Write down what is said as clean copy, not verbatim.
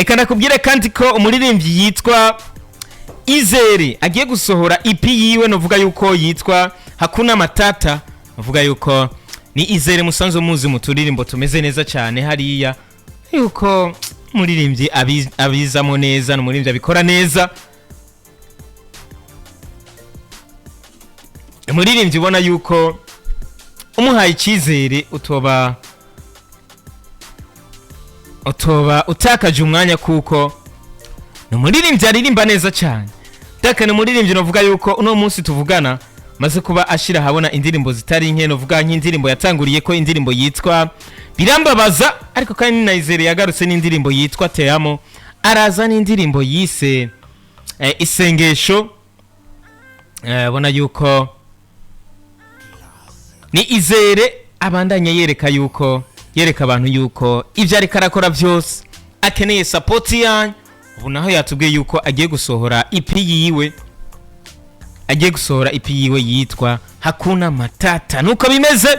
Reka ndakubwire kandi ko umuririmbyi yitwa Izere agiye gusohora EP yiwe, novuga yuko yitwa Hakuna Matata. Novuga yuko ni Izere musanzwe muzi mu turirimbo tumeze neza cyane hariya, yuko umuririmbyi abizamo neza, ni umuririmbyi abikora neza, umuririmbyi ubona yuko umuhaye icyizere utoba utakaje umwanya, kuko ni umuririmbyi aririmba neza cyane. Daka ni umuririmbyi navuga yuko uno munsi tuvugana maze kuba ashira ahabona indirimbo zitari nke, novuga nk'indirimbo yatanguriye ko indirimbo yitwa Birambabaza, ariko kandi na Izere yagarutse n'indirimbo yitwa Teamo, araza n'indirimbo yise Isengesho. Ubona yuko ni Izere abandanya yereka yuko yereka abantu yuko ibyo ariko arakora byose akeneye support yanyu. Ubu naho yatubwiye yuko agiye gusohora EP yiwe, agiye gusohora EP yiwe yitwa Hakuna Matata. Nuko bimeze.